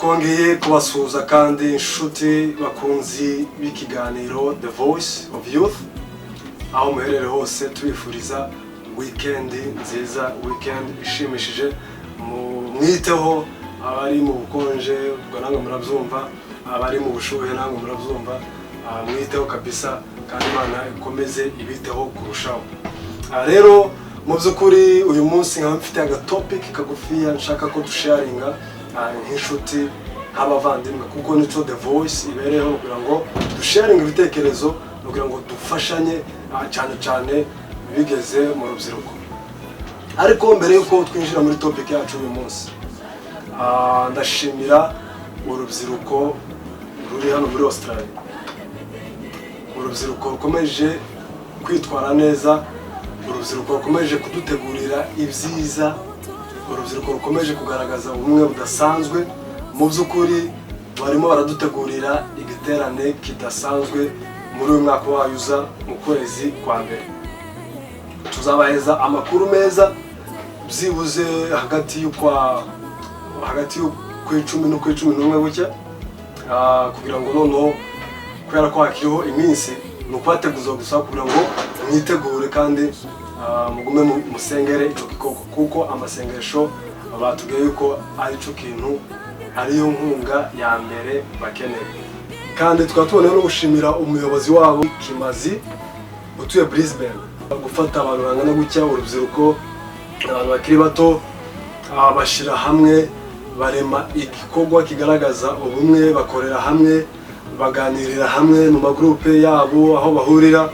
Twongeye kubasuhuza kandi, inshuti bakunzi b'ikiganiro The Voice of Youth, aho muherere hose, tubifuriza weekend nziza, weekend ishimishije. Mwiteho abari mu bukonje, ubwo namwe murabyumva, abari mu bushuhe namwe murabyumva. Mwiteho kabisa kandi Imana ikomeze ibiteho kurushaho. Rero mu by'ukuri uyu munsi nkaba mfite agatopic kagufiya nshaka ko dusharinga nk'inshuti, nk'abavandimwe, kuko nico The Voice ibereyeho, kugira ngo dusharinge ibitekerezo, kugira ngo dufashanye, cyane cyane bigeze mu rubyiruko. Ariko mbere y'uko twinjira muri topic yacu uyu munsi, ndashimira urubyiruko ruri hano muri Australia, urubyiruko rukomeje kwitwara neza, urubyiruko rukomeje kudutegurira ibyiza, urubyiruko rukomeje kugaragaza ubumwe budasanzwe. Mu by'ukuri barimo baradutegurira igiterane kidasanzwe muri uyu mwaka wayo uza mu kwezi kwa mbere. Tuzabaheza amakuru meza byibuze hagati y'ukw'icumi n'ukw'icumi n'umwe gutya, kugira ngo noneho, kubera ko hakiriho iminsi, ni ukubateguza gusa kugira ngo mwitegure kandi mugume musengere icyo gikorwa, kuko amasengesho batubwiye yuko ari cyo kintu, ariyo nkunga ya mbere bakeneye. Kandi tukaba tuboneyeho no gushimira umuyobozi wabo Kimazi utuye Brisbane, gufata abantu bangana gutya, urubyiruko, abantu bakiri bato, bashyira hamwe, barema igikorwa kigaragaza ubumwe, bakorera hamwe, baganirira hamwe mu magurupe yabo aho bahurira.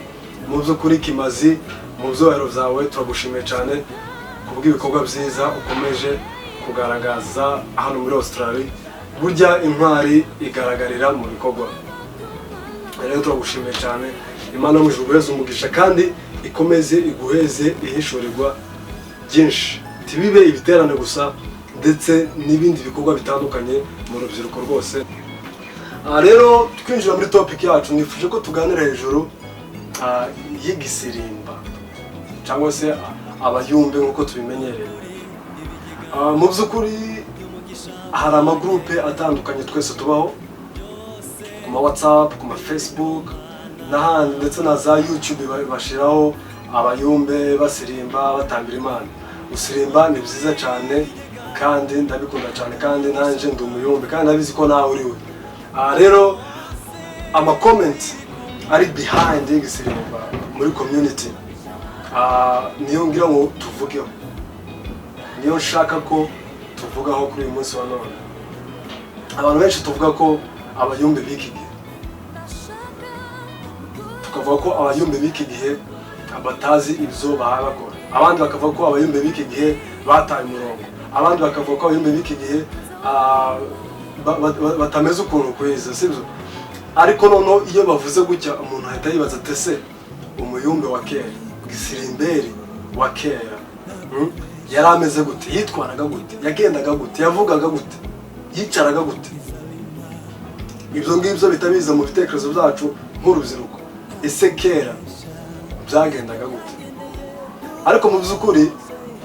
Mu by'ukuri Kimazi, mu byubahiro byawe turagushimiye cyane kubw'ibikorwa byiza ukomeje kugaragaza hano muri Australia. Burya intwari igaragarira mu bikorwa. Rero turagushimiye cyane. Imana mu ijuru iguheze umugisha kandi ikomeze iguheze ihishurirwa byinshi, ntibibe ibiterane gusa, ndetse n'ibindi bikorwa bitandukanye mu rubyiruko rwose. Aha rero twinjira muri topic yacu, nifuje ko tuganira hejuru y'igisirimba cyangwa se abayumbe nk'uko tubimenyereye. Mu by'ukuri hari amagurupe atandukanye twese tubaho, ku ma WhatsApp, ku ma Facebook n'ahandi, ndetse na za YouTube bashyiraho abayumbe basirimba, batambira Imana. Gusirimba ni byiza cyane kandi ndabikunda cyane, kandi nanjye ndi umuyumbe kandi ndabizi ko nawe uri we. Aha rero amacomments ari behind y'igisirimba muri community, niyo ngira ngo tuvugeho, niyo nshaka ko tuvugaho kuri uyu munsi wa none. Abantu benshi tuvuga ko abayumbe b'iki gihe, tukavuga ko abayumbe b'iki gihe batazi ibyo baba bakora, abandi bakavuga ko abayumbe b'iki gihe bataye umurongo, abandi bakavuga ko abayumbe b'iki gihe batameze ukuntu kwiza, sibyo? Ariko noneho iyo bavuze gutya, umuntu ahita yibaza ati: "Ese umuyumbe wa kera, gisirimberi wa kera, yari ameze gute? Yitwaraga gute? Yagendaga gute? Yavugaga gute? Yicaraga gute?" Ibyo ngibyo bihita biza mu bitekerezo byacu nk'urubyiruko: ese kera byagendaga gute? Ariko mu by'ukuri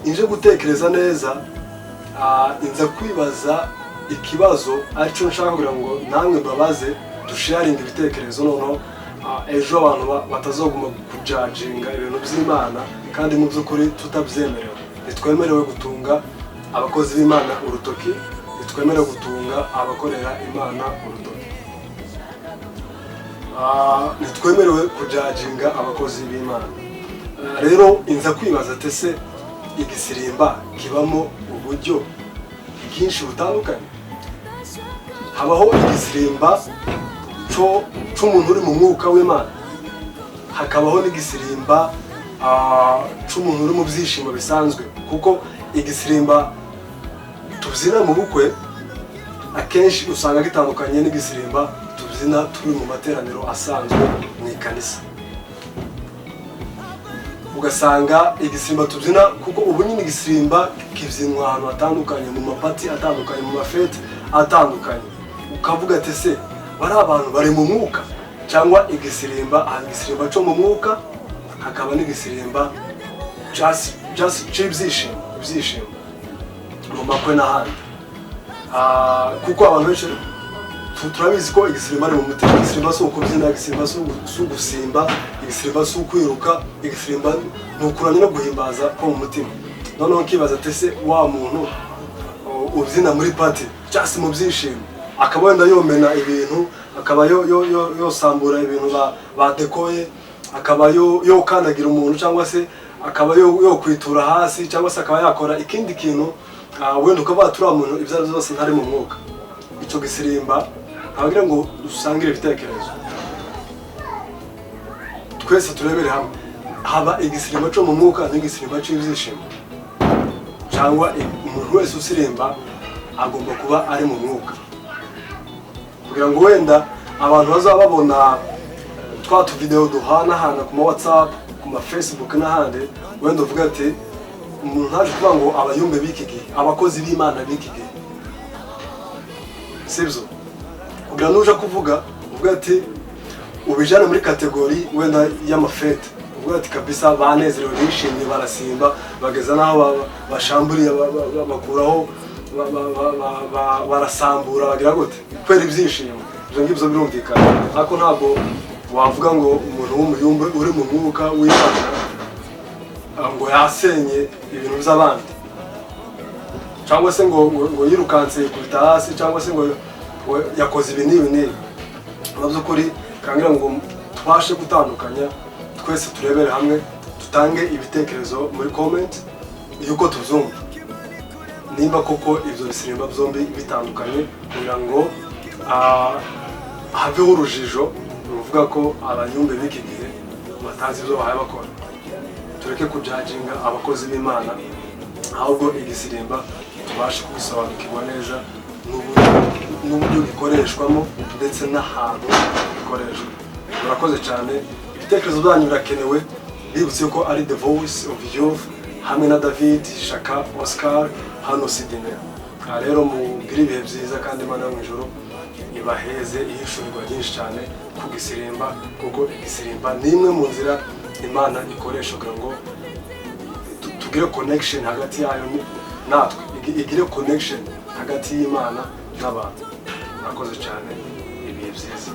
inje gutekereza neza, inza kwibaza ikibazo aricyo nshaka kugira ngo namwe mbabaze, dusharinge ibitekerezo, noneho ejo abantu batazoguma kujajinga ibintu by'Imana kandi mu by'ukuri tutabyemerewe. Ntitwemerewe gutunga abakozi b'Imana urutoki, ntitwemerewe gutunga abakorera Imana urutoki. Ntitwemerewe kujajinga abakozi b'Imana. Rero inza kwibaza ati: ese igisirimba kibamo uburyo bwinshi butandukanye? Habaho igisirimba c'umuntu uri mu mwuka w'Imana, hakabaho n'igisirimba c'umuntu uri mu byishimo bisanzwe, kuko igisirimba tubyina mu bukwe akenshi usanga gitandukanye n'igisirimba tubyina turi mu materaniro asanzwe mu ikanisa. Ugasanga igisirimba tubyina, kuko ubu nyine igisirimba kibyinwa ahantu hatandukanye, mu maparty atandukanye, mu mafete atandukanye, ukavuga ati: "Ese bari abantu bari mu mwuka?" Cyangwa igisirimba, hari igisirimba cyo mu mwuka, hakaba n'igisirimba just cy'ibyishimo, ibyishimo mu makwe n'ahandi. Kuko abantu benshi turabizi ko igisirimba ari mu mutima. Igisirimba si ukubyina, igisirimba si ugusimba, igisirimba si ukwiruka, igisirimba ni ukuramya no guhimbaza ko mu mutima. Noneho nkibaza ati: ese wa muntu ubyina muri party cyangwa se mu byishimo, akaba wenda yomena ibintu, akaba yosambura ibintu badekoye, akaba yokandagira umuntu, cyangwa se akaba yokwitura hasi, cyangwa se akaba yakora ikindi kintu, wenda ukaba watura muntu, ibyo ari byo byose ntari mu mwuka? Icyo gisirimba nkabagira ngo dusangire ibitekerezo twese, turebere hamwe: haba igisirimba cyo mu mwuka n'igisimba cy'ibyishimo, cyangwa umuntu wese usirimba agomba kuba ari mu mwuka, kugira ngo wenda abantu bazaba babona twa tuvidewo duhanahana ku ma WhatsApp, ku ma Facebook n'ahandi, wenda uvuga ati umuntu ntaje kuvuga ngo abayumbe b'iki gihe, abakozi b'Imana b'iki gihe, sibyo? Kugira nuja kuvuga, uvuga ati ubijane muri catégorie wenda y'amafete, uvuga ati kabisa banezerewe, bishimye, barasimba, bageza n'aho bashamburiye, bakuraho, barasambura, bagira gute kubera ibyishimo. Ibyo ngibyo birumvikana, ariko ntabwo wavuga ngo umuntu w'umuyumbe uri mu mwuka w'Imana ngo yasenye ibintu by'abandi, cyangwa se ngo yirukanse yikubita hasi, cyangwa se ngo yakoze ibi n'ibi n'ibi. Mu by'ukuri kangira ngo tubashe gutandukanya, twese turebere hamwe, dutange ibitekerezo muri comment y'uko tubyumva, nimba koko ibyo bisirimba byombi bitandukanye, kugira ngo haveho urujijo ruvuga ko abanyumbe b'iki gihe batazi ibyo bahaye bakora. Tureke kujajinga abakozi b'Imana, ahubwo igisirimba tubashe kugisobanukirwa neza n'uburyo gikoreshwamo ndetse n'ahantu gikoreshwa. Murakoze cyane, ibitekerezo byanyu birakenewe. Bibutse ko ari The Voice of Youth hamwe na David Shaka Oscar hano Sydney. Aha rero mugire ibihe byiza, kandi Imana yo mu ijuru ibaheze ihishurirwa ryinshi cyane ku gisirimba, kuko igisirimba ni imwe mu nzira Imana ikoresha kugira ngo tugire connection hagati yayo natwe, igire connection hagati y'Imana n'abantu. Murakoze cyane, ibihe byiza.